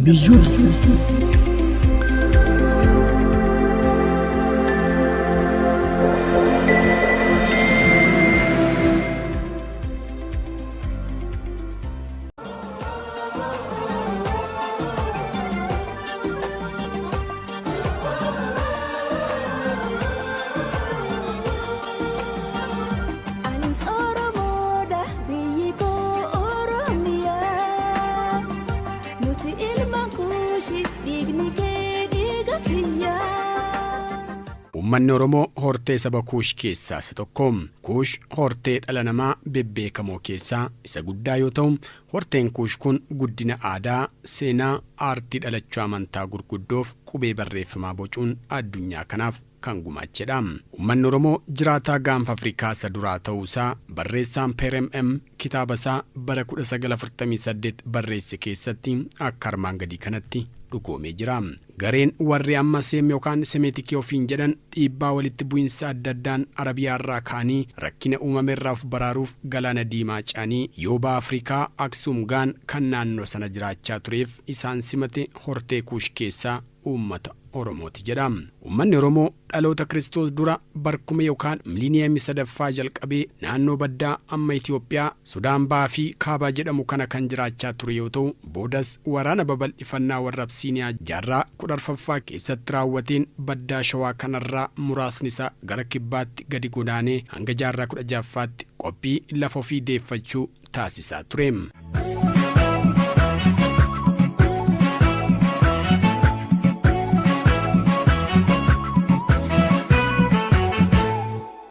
Biyyuudha. Anis Oromoodha, biyyi koo Oromiyaa. Nuti ilmaan Kuushi, dhiigni kee dhiiga kiyyaa. Uummanni Oromoo hortee saba Kuush keessaa isa tokko. Kuush hortee dhala namaa bebbeekamoo keessaa isa guddaa yoo ta'u, horteen Kuush kun guddina aadaa, seenaa, aartii dhalachuu amantaa gurguddoof qubee barreeffamaa bocuun addunyaa kanaaf kan gumaachedha. Uummanni Oromoo jiraataa Gaanfa Afrikaa isa duraa ta'uu isaa barreessaan Peerem M kitaaba isaa bara 1948 barreesse keessatti akka armaan gadii kanatti dhugoomee jira. Gareen warri amma Seem yookaan Semeetikii ofiin jedhan dhiibbaa walitti bu'insa adda addaan Arabiyaa irraa ka'anii rakkina uumame irraa of baraaruuf Galaana Diimaa ce'anii yoo Baha Afrikaa Aksuum ga'an kan naannoo sana jiraachaa tureef isaan simate hortee Kuush keessaa uummata Oromooti jedha. Uummanni Oromoo dhaloota Kiristoos dura barkume yookaan miliiniyeemii sadaffaa jalqabee naannoo baddaa amma Itoophiyaa, Sudaan Bahaa fi Kaabaa jedhamu kana kan jiraachaa ture yoo ta'u, boodas waraana babal'ifannaa warra Absiiniyaa jaarraa 14ffaa keessatti raawwateen baddaa Shawaa kanarraa muraasni isaa gara kibbaatti gadi godaanee hanga jaarraa 16ffaatti qophii lafa ofii deeffachuu taasisaa ture.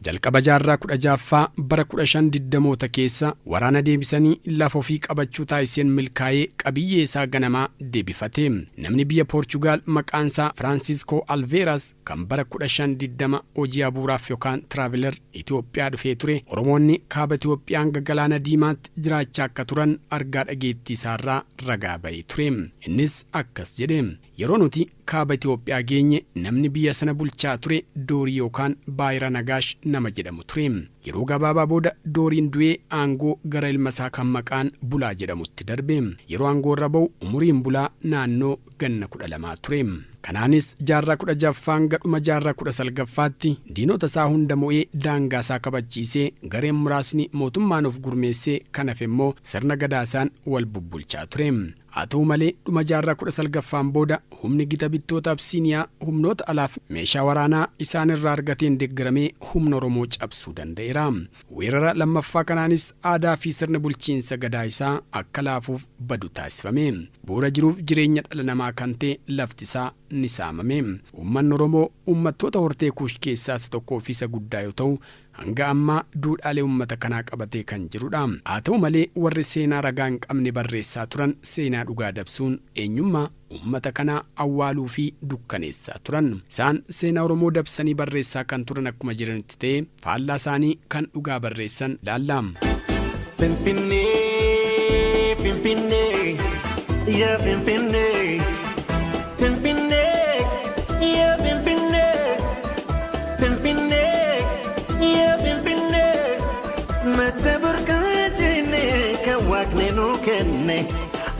Jalqaba jaarraa 16ffaa bara 1520moota keessa waraana deebisanii lafa ofii qabachuu taasiseen milkaa'ee qabiyyee isaa ganamaa deebifate. Namni biyya Poorchugaal maqaan isaa Firaansiiskoo Alveeraas kan bara 1520 hojii abuuraaf yookaan traveler Itoophiyaa dhufee ture, Oromoonni kaaba Itoophiyaa hanga Galaana Diimaatti jiraachaa akka turan argaa dhageettii isaarraa ragaa ba'ee ture. Innis akkas jedhe, Yeroo nuti kaaba Itoophiyaa geenye namni biyya sana bulchaa ture Doorii yookaan Baayira Nagaash nama jedhamu ture. Yeroo gabaabaa booda Dooriin du'ee aangoo gara ilma isaa kan maqaan Bulaa jedhamutti darbe. Yeroo aangoo irra ba'u umuriin Bulaa naannoo ganna 12 ture. Kanaanis jaarraa 16ffaa hanga dhuma jaarraa 19ffaatti diinota isaa hunda mo'ee daangaa isaa kabachiisee gareen muraasni mootummaan of gurmeessee kan hafe immoo sirna Gadaa isaan wal bubbulchaa ture. Haa ta'u malee dhuma jaarraa 19ffaan booda humni gita bittoota Absiiniyaa humnoota alaaf meeshaa waraanaa isaan irraa argateen deggeramee humna Oromoo cabsuu danda'eera. Weerara lammaffaa kanaanis aadaa fi sirni bulchiinsa Gadaa isaa akka laafuuf badu taasifame. Bu'uura jiruuf jireenya dhala namaa kan ta'e lafti isaa ni saamame. Uummanni Oromoo uummattoota hortee Kuush keessaa isa tokkoo fi isa guddaa yoo ta'u, hanga ammaa duudhaalee uummata kanaa qabatee kan jirudha. Haa ta'u malee warri seenaa ragaa hin qabne barreessaa turan seenaa dhugaa dabsuun eenyummaa uummata kanaa awwaaluu fi dukkaneessaa turan. Isaan seenaa Oromoo dabsanii barreessaa kan turan akkuma jiranitti ta'ee, faallaa isaanii kan dhugaa barreessan ilaalla. Finfinnee, Finfinnee, yaa Finfinnee, Finfinnee, yaa Finfinnee, Finfinnee, yaa Finfinnee, madda burqaa jennee kan Waaqni nuu kenne,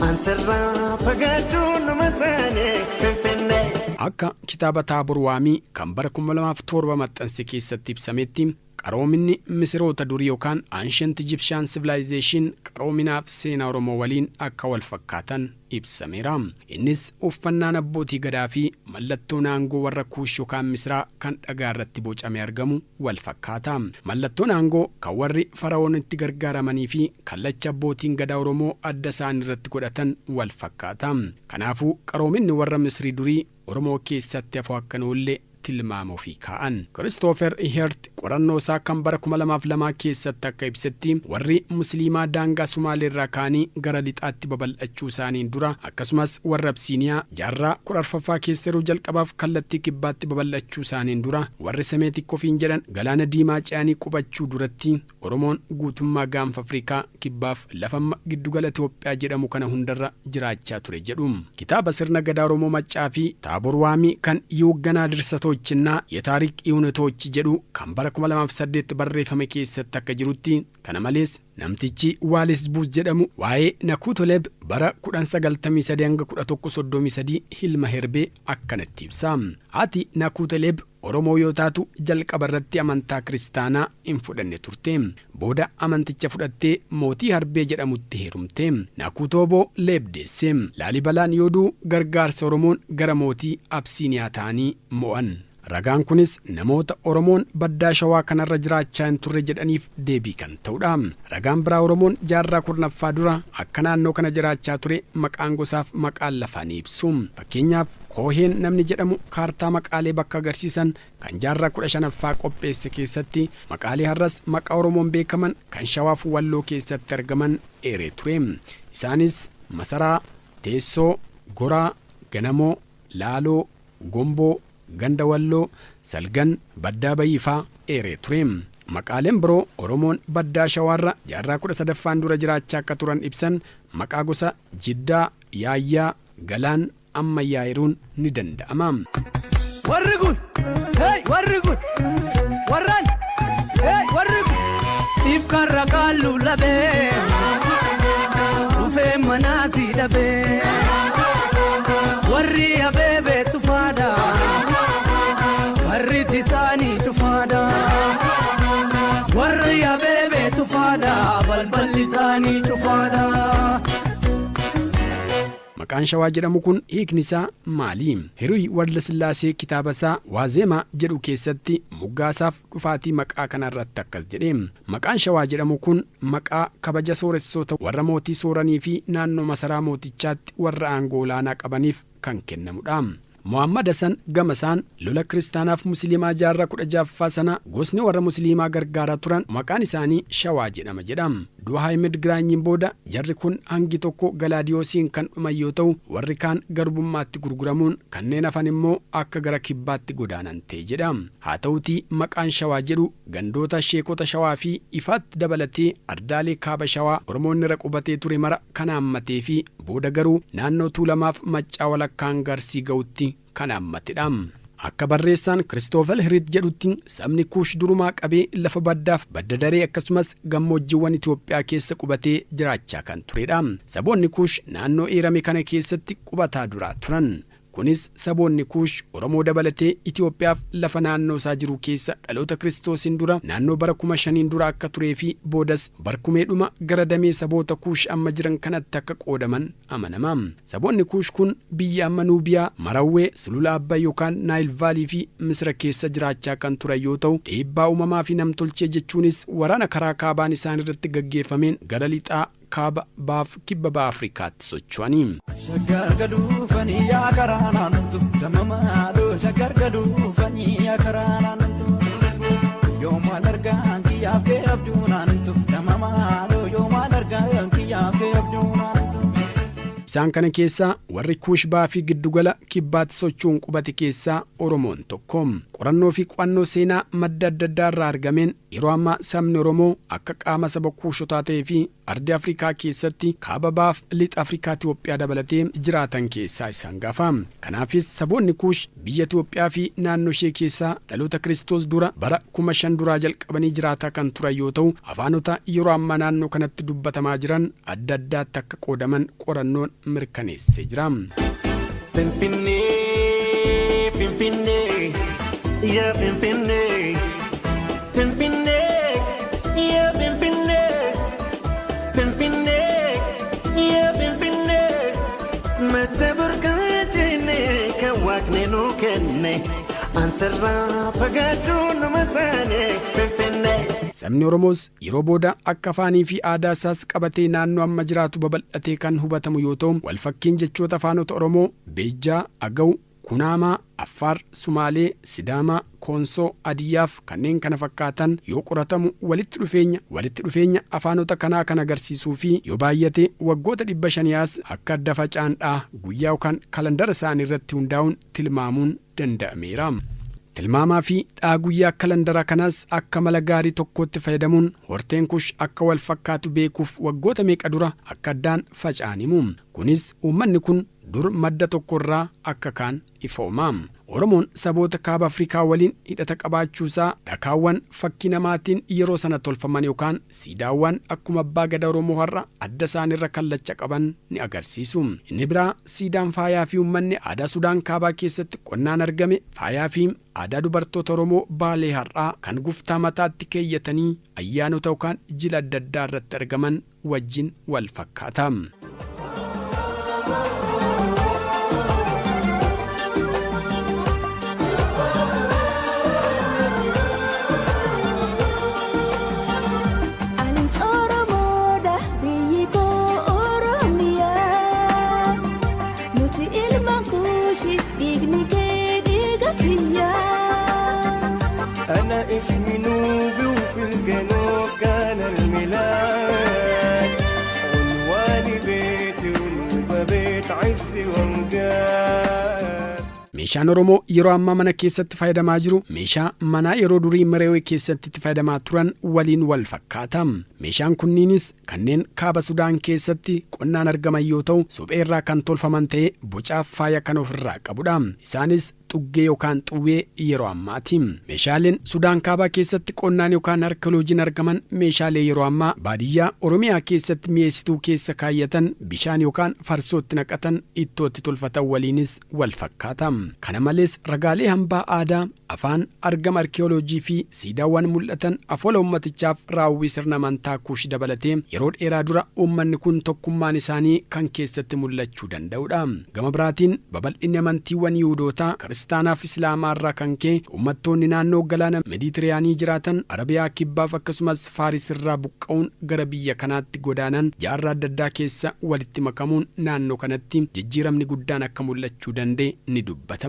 ansarraa fagaachuu numa taane Finfinnee. Akka kitaaba Taabor Waamii kan bara 2007 maxxanse keessatti ibsametti, qaroominni Misiroota durii yookaan Ancient Egyptian Civilization qaroominaaf seenaa Oromoo waliin akka wal fakkaatan ibsameera. Innis uffannaan abbootii Gadaa fi mallattoon aangoo warra Kuush yookaan Misiraa kan dhagaa irratti bocamee argamu wal fakkaata. Mallattoon aangoo kan warri Fara'oon itti gargaaramanii fi kallacha abbootiin Gadaa Oromoo adda isaanii irratti godhatan wal fakkaata. Kanaafuu qaroominni warra Misirii durii Oromoo keessatti hafuu akka hin oolle tilmaama ofii kaa'an. Kiristoofer Hirt qorannoo isaa kan bara 2002 keessatti akka ibsetti, warri Musliimaa daangaa Sumaalee irraa ka'anii gara lixaatti babal'achuu isaaniin dura, akkasumas warri Absiiniyaa jaarraa 14ffaa keessa yeroo jalqabaaf kallattii kibbaatti babal'achuu isaaniin dura, warri Semeetik ofiin jedhan Galaana Diimaa ce'anii qubachuu duratti Oromoon guutummaa Gaanfa Afrikaa kibbaaf lafa amma giddugala Itoophiyaa jedhamu kana hundarra jiraachaa ture jedhu. Kitaaba Sirna Gadaa Oromoo Maccaa fi Taabor Waamii kan Yiwugganaa Dirsatoochinnaa Yetaarik Iwunetoochi jedhu kan bara 2008 barreeffame keessatti akka jirutti, Kana malees namtichi Waalis Buus jedhamu waa'ee Nakuutoleb bara 1093 hanga 1133 Hilma Herbee akkanatti ibsa. Haati Nakuutoleb Oromoo yoo taatu jalqaba irratti amantaa kiristaanaa hin fudhanne turte. Booda amanticha fudhattee mootii Harbee jedhamutti heerumte. Nakuutooboo Leeb deesse. Laalibalaan yoo du'u gargaarsa Oromoon gara mootii Absiiniyaa ta'anii mo'an. Ragaan kunis namoota Oromoon baddaa Shawaa kanarra jiraachaa hin turre jedhaniif deebii kan ta'udha. Ragaan biraa Oromoon jaarraa 10ffaa dura akka naannoo kana jiraachaa ture maqaan gosaaf maqaan lafaa ni ibsu. Fakkeenyaaf Kooheen namni jedhamu kaartaa maqaalee bakka agarsiisan kan jaarraa 15ffaa qopheesse keessatti maqaalee har'as maqaa Oromoon beekaman kan Shawaaf Walloo keessatti argaman eeree ture. Isaanis Masaraa, Teessoo, Goraa, Ganamoo, Laaloo, Gomboo, Ganda Walloo, Salgan, Baddaa Bayii faa eeree ture. Maqaaleen biroo Oromoon baddaa Shawaarra jaarraa 13ffaan dura jiraachaa akka turan ibsan maqaa gosa Jiddaa, Yaayyaa, Galaan, Ammayyaa eeruun ni danda'ama. Warri kun, hey, warri kun, warran, hey, warri kun. Siif karra kaallu labee, dhufee manaa si dhabee. Warri abeebee tufaadha, karri isaanii cufaadha. Warri abeebee tufaadha, balballi isaanii cufaadha. Maqaan Shawaa jedhamu kun hiikni isaa maali? Hiruy Waldasillaasee kitaaba isaa Waazeemaa jedhu keessatti moggaasaaf dhufaatii maqaa kanarratti akkas jedhe. Maqaan Shawaa jedhamu kun maqaa kabaja sooressoota warra mootii sooranii fi naannoo masaraa mootichaatti warra aangoo olaanaa qabaniif kan kennamudha. Muhammad Hasan gama isaan lola kiristaanaaf musliimaa jaarraa 16ffaa sana gosni warra musliimaa gargaaraa turan maqaan isaanii Shawaa jedhama jedha. Du'a Ahmed Giraanyiin booda jarri kun hangi tokko Galaadiyoosiin kan dhuman yoo ta'u warri kaan garbummaatti gurguramuun kanneen hafan immoo akka gara kibbaatti godaanan ta'e jedha. Haa ta'utii maqaan Shawaa jedhu gandoota sheekota Shawaa fi Ifaatti dabalatee ardaalee kaaba Shawaa Oromoonni irra qubatee ture mara kan haammatee fi booda garuu naannoo Tuulamaaf Maccaa walakkaa hanga Arsii ga'utti kan haammatedha. Akka barreessaan Kiristoofel Hiriit jedhutti sabni Kuush durumaa qabee lafa baddaaf badda daree akkasumas gammoojjiiwwan Itoophiyaa keessa qubatee jiraachaa kan turedha. Saboonni Kuush naannoo eerame kana keessatti qubataa duraa turan. Kunis saboonni Kuush Oromoo dabalatee Itoophiyaaf lafa naannoo isaa jiru keessa dhaloota Kiristoosiin dura naannoo bara 5000 dura akka turee fi boodas barkumeedhuma gara damee saboota Kuush amma jiran kanatti akka qoodaman amanama. Saboonni Kuush kun biyya amma Nuubiyaa, Marawwee, Sulula Abbay yookaan Naayil Vaalii fi Misira keessa jiraachaa kan turan yoo ta'u dhiibbaa uumamaa fi namtolchee jechuunis waraana karaa kaabaan isaan irratti gaggeeffameen gara lixaa, kaaba, baaf kibba baha Afrikaatti socho'anii. Shaggar gaduufanii yaa karaa naanntu damamaadhoo shaggar gaduufanii yaa karaa naanntu yoomaan argaan kiyyaaf kee abduu naanntu damamaadhoo yoomaan argaan kiyyaaf kee abduu naanntu. Isaan kana keessaa warri Kuush bahaa fi giddugala kibbaatti socho'uun qubate keessaa Oromoon tokko. Qorannoo fi qo'annoo seenaa madda adda addaa irraa argameen yeroo ammaa sabni Oromoo akka qaama saba Kuushotaa ta'ee fi ardii Afrikaa keessatti kaaba bahaaf lixa Afrikaa Itoophiyaa dabalatee jiraatan keessaa isa hangafa. Kanaafis saboonni Kuush biyya Itoophiyaa fi naannoo ishee keessaa dhaloota Kiristoos dura bara 5000 duraa jalqabanii jiraataa kan turan yoo ta'u afaanota yeroo ammaa naannoo kanatti dubbatamaa jiran adda addaatti akka qoodaman qorannoon mirkaneessee jira. Finfinnee, Finfinnee, yaa Finfinnee, Finfinnee, yaa Finfinnee, Finfinnee, yaa Finfinnee, mata burqaa jennee kan waaqni nuu kenne, ansarraa fagaachuu nama taane Finfinnee. Sabni Oromoos yeroo booda akka afaanii fi aadaa isaas qabatee naannoo amma jiraatu babal'atee kan hubatamu yoo ta'u walfakkiin jechoota afaanota Oromoo Beejjaa, Agaw, Kunaamaa, Affaar, Sumaalee, Sidaamaa, Koonsoo, Adiyyaaf kanneen kana fakkaatan yoo qoratamu walitti dhufeenya afaanota kanaa kan agarsiisuu fi yoo baay'ate waggoota 500 as akka adda faca'an dha guyyaa yookaan kalandara isaanii irratti hundaa'uun tilmaamuun danda'ameera. Tilmaamaa fi dhaa guyyaa kalandara kanaas akka mala gaarii tokkootti fayyadamuun horteen Kush akka wal fakkaatu beekuuf waggoota meeqa dura akka addaan faca'an himu. Kunis uummanni kun dur madda tokkorraa akka kaan ifooma. Oromoon saboota kaaba Afrikaa waliin hidhata qabaachuusaa dhakaawwan fakkii namaatiin yeroo sana tolfaman yookaan siidaawwan akkuma abbaa gadaa Oromoo har'a adda isaaniirra kallacha qaban ni agarsiisu. Inni biraa siidaan faayaa fi uummanni aadaa Sudaan kaabaa keessatti qonnaan argame faayaa fi aadaa dubartoota Oromoo Baalee har'aa kan guftaa mataatti keeyyatanii ayyaanota yookaan jila adda addaa irratti argaman wajjin wal fakkaata. Anis Oromoodha biyyi koo Oromiyaa. Nuti ilmaan kuushi dhiigni kee dhiiga kiyyaa. أنا اسمي نوبي وفي الجنوب كان الميلاد، عنواني بيتي ونوبة بيت عزي وامجاد. Meeshaan Oromoo yeroo ammaa mana keessatti fayyadamaa jiru meeshaa manaa yeroo durii Mereewee keessatti itti fayyadamaa turan waliin wal fakkaata. Meeshaan kunniinis kanneen kaaba Sudaan keessatti qonnaan argaman yoo ta'u, suphee irraa kan tolfaman ta'ee bocaaf faaya kan ofirraa qabudha. Isaanis xuggee yookaan xuwwee yeroo ammaati. Meeshaaleen Sudaan kaabaa keessatti qonnaan yookaan arkeoloojiin argaman meeshaalee yeroo ammaa baadiyyaa Oromiyaa keessatti mi'eessituu keessa kaayyatan, bishaan yookaan farsootti naqatan, ittootti tolfatan waliinis wal fakkaata. Kana malees ragaalee hambaa aadaa, afaan, argama arkeoloojii fi siidaawwan mul'atan afoola uummatichaaf raawwii sirna amantaa Kuush dabalatee yeroo dheeraa dura uummanni kun tokkummaan isaanii kan keessatti mul'achuu danda'udha. Gama biraatiin babal'inni amantiiwwan Yihuudootaa, Kiristaanaa fi Islaamaa irraa kan ka'e uummattoonni naannoo galaana Meeditiraanii jiraatan Arabiyaa kibbaaf akkasumas Faaris irraa buqqa'uun gara biyya kanaatti godaanan jaarraa adda addaa keessa walitti makamuun naannoo kanatti jijjiiramni guddaan akka mul'achuu danda'e ni dubbatama.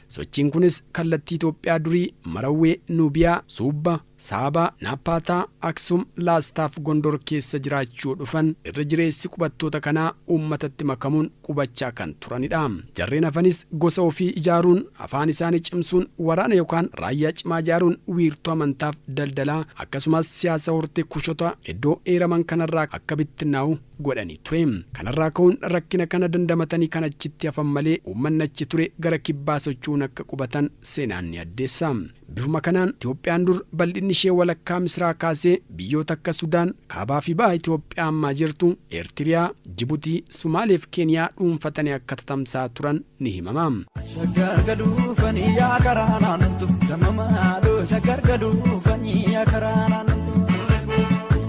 Sochiin kunis kallattii Itoophiyaa durii Marawwee, Nuubiyaa, Suubba, Saabaa, Naappaataa, Aksum, Laastaaf Gondor keessa jiraachuu dhufan irra jireessi qubattoota kanaa uummatatti makamuun qubachaa kan turanidha. Jarreen hafanis gosa ofii ijaaruun, afaan isaanii cimsuun, waraana yookaan raayyaa cimaa ijaaruun wiirtuu amantaaf daldalaa akkasumas siyaasa hortee Kushota iddoo eeraman kanarraa akka bittinnaa'u godhanii ture. Kanarraa ka'uun rakkina kana dandamatanii kan achitti hafan malee uummanni achi ture gara kibbaa socho'uun akka qubatan seenaan ni addeessa. Bifuma kanaan Itoophiyaan dur bal'inni ishee walakkaa Misraa kaasee biyyoota akka Sudaan, kaabaa fi baha Itoophiyaa ammaa jirtu, Eertiriyaa, Jibuutii, Sumaalee fi Keeniyaa dhuunfatanii akka tatamsa'aa turan ni himama. Shaggar gaduufanii yaa karaa naanntu damamaadhoo, shaggar gaduufanii yaa karaa naanntu,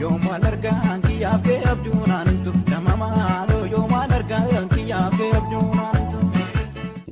yoomaan argaan kiyyaaf kee abduu naanntu damamaadhoo, yoomaan argaan kiyyaaf kee abduu naanntu.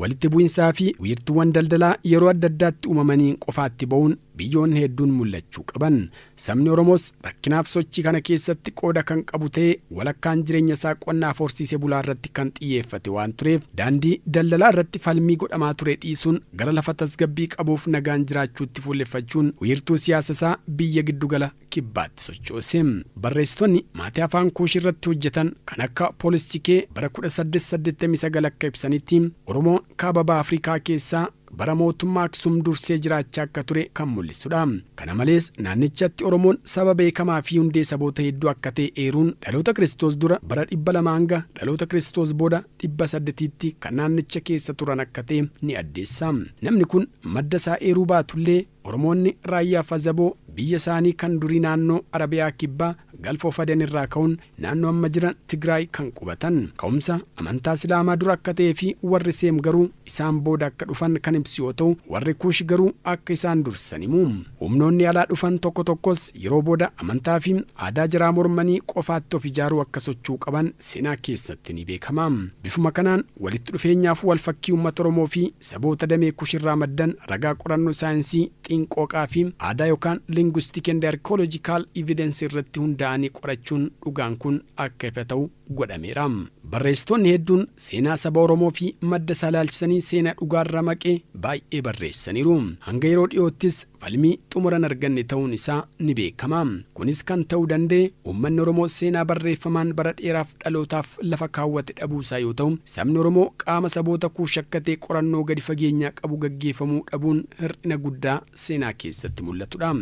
Walitti bu'insaa fi wiirtuuwwan daldalaa yeroo adda addaatti uumamanii qofaatti ba'uun biyyoonni hedduun mul'achuu qaban. Sabni Oromoos rakkinaaf sochii kana keessatti qooda kan qabu ta'ee walakkaan jireenya isaa qonnaaf horsiisee bulaa irratti kan xiyyeeffate waan tureef, daandii daldalaa irratti falmii godhamaa ture dhiisuun gara lafa tasgabbii qabuuf nagaan jiraachuutti fuulleffachuun wiirtuu siyaasa isaa biyya giddugala kibbaatti sochoose. Barreessitoonni maatii afaan Kuush irratti hojjetan kan akka Poolistikee bara 1889 akka ibsanitti, Oromoon kaaba baha Afrikaa keessaa bara mootummaa Aksum dursee jiraachaa akka ture kan mul'isudha. Kana malees naannichatti Oromoon saba beekamaa fi hundee saboota hedduu akka ta'e eeruun dhaloota Kiristoos dura bara 200 hanga dhaloota Kiristoos booda 800tti kan naannicha keessa turan akka ta'e ni addeessa. Namni kun madda isaa eeruu baatullee, Oromoonni raayyaa Fazaboo biyya isaanii kan durii naannoo Arabiyaa kibbaa Galfa of Aden irraa ka'uun naannoo amma jiran Tigraay kan qubatan. Ka'umsa amantaa Islaamaa dura akka ta'ee fi warri Seem garuu isaan booda akka dhufan kan ibsu yoo ta'u, warri Kuush garuu akka isaan dursan himu. Humnoonni alaa dhufan tokko tokkos yeroo booda amantaa fi aadaa jaraa mormanii qofaatti of ijaaruu akka socho'uu qaban seenaa keessatti ni beekama. Bifuma kanaan walitti dhufeenyaaf wal fakkii uummata Oromoo fi saboota damee Kush irraa maddan ragaa qorannoo saayinsii xiinqooqaa fi aadaa yookaan linguistic and archaeological evidence irratti hundaa'anii qorachuun dhugaan kun akka ifa ta'u godhameera. Barreessitoonni hedduun seenaa saba Oromoo fi madda isaa ilaalchisanii seenaa dhugaarraa maqee baay'ee barreessaniiru. Hanga yeroo dhiyoottis falmii xumuran arganne ta'uun isaa ni beekama. Kunis kan ta'uu danda'e uummanni Oromoo seenaa barreeffamaan bara dheeraaf dhalootaaf lafa kaawwate dhabuusaa yoo ta'u, sabni Oromoo qaama saboota Kuush akka ta'e qorannoo gadi fageenyaa qabu gaggeeffamuu dhabuun hir'ina guddaa seenaa keessatti mul'atudha.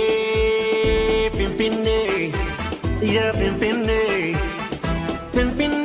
Finfinnee, Finfinnee, yaa Finfinnee, Finfinnee.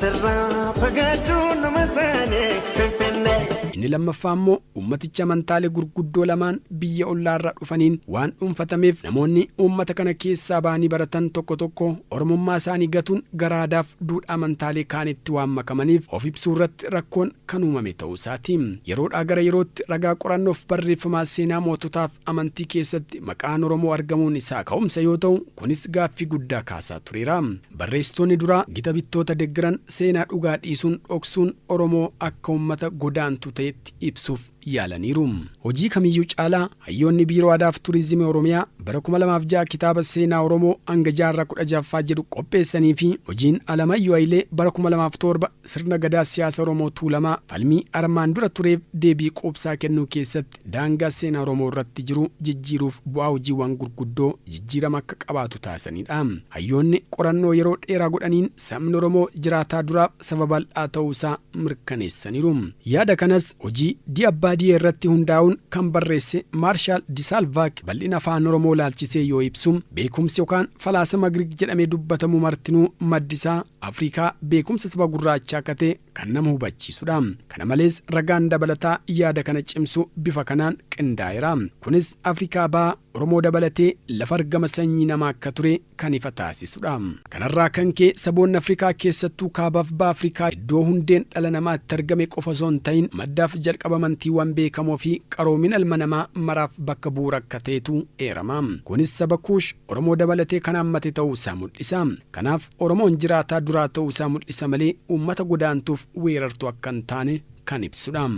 Sirraa fagaachuun nama taane Finfinnee. Inni lammaffaa immoo uummaticha amantaalee gurguddoo lamaan biyya ollaarraa dhufaniin waan dhuunfatameef, namoonni uummata kana keessaa ba'anii baratan tokko tokko Oromummaa isaanii gatuun gara aadaaf duudhaa amantaalee kaanitti waan makamaniif, of ibsuu irratti rakkoon kan uumame ta'uu isaati. Yeroodhaa gara yerootti ragaa qorannoof barreeffamaa seenaa moototaaf amantii keessatti maqaan Oromoo argamuun isaa ka'umsa yoo ta'u, kunis gaaffii guddaa kaasaa tureera. Barreessitoonni duraa gita bittoota deggeran seenaa dhugaa dhiisuun dhoksuun Oromoo akka uummata godaantu ta'etti ibsuuf yaalaniiru. Hojii kamiyyuu caalaa hayyoonni Biiroo Aadaaf Turizimii Oromiyaa bara 2006 kitaaba seenaa Oromoo hanga jaarraa 16ffaa jedhu qopheessanii fi hojiin Alamayyoo Hayilee bara 2007 sirna gadaa siyaasa Oromoo Tuulamaa falmii armaan dura tureef deebii quubsaa kennuu keessatti daangaa seenaa Oromoo irratti jiru jijjiiruuf bu'aa hojiiwwan gurguddoo jijjiirama akka qabaatu taasisanidha. Hayyoonni qorannoo yeroo dheeraa godhaniin sabni Oromoo jiraataa duraaf saba bal'aa ta'uusaa mirkaneessaniiru. Yaada kanas hojii Di Abbaadiyee irratti hundaa'uun kan barreesse Maarshaal Disaalvaak bal'ina afaan Oromoo laalchisee yoo ibsu, beekumsi yookaan falaasama Giriik jedhamee dubbatamu martinuu maddisaa Afrikaa, beekumsa saba gurraachaa akka ta'e kan nama hubachiisudha. Kana malees ragaan dabalataa yaada kana cimsu bifa kanaan qindaa'eera. Kunis Afrikaa Bahaa Oromoo dabalatee lafa argama sanyii namaa akka ture kan ifa taasisudha. Kanarraa kan ka'e saboonni Afrikaa, keessattuu kaabaaf baha Afrikaa, iddoo hundeen dhala namaa itti argame qofa osoo hin ta'in maddaaf jalqaba amantiiwwan beekamoo fi qaroomina ilma namaa maraaf bakka bu'uura akka ta'etu eerama. Kunis saba Kuush Oromoo dabalatee kan hammate ta'uu isaa mul'isa. Kanaaf Oromoon jiraataa duraa ta'uu isaa mul'isa malee uummata godaantuuf weerartuu akka hin taane kan ibsudha.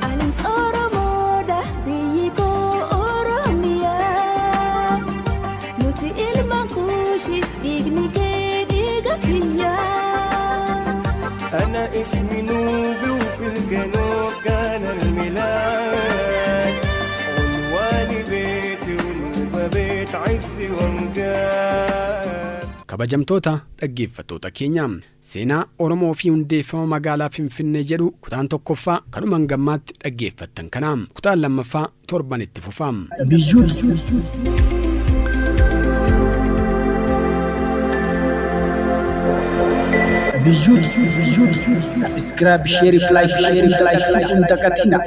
Anis Oromoodha, biyyi koo Oromiyaa. Nuti ilmaan Kuushi, dhiigni kee dhiiga kiyyaa. أنا اسمي نوبي وفي الجنوب كان الميلاد، عنواني بيتي ونوبة بيت عزي وامجاد. Kabajamtoota dhaggeeffattoota keenya, seenaa Oromoo fi hundeeffama magaalaa Finfinnee jedhu kutaan tokkoffaa kanuma hangammaatti dhaggeeffattan kana. Kutaan lammaffaa torban itti fufa. Biyyuun biyyuun biyyuun subscribe, share, like, share, like hin dagatina.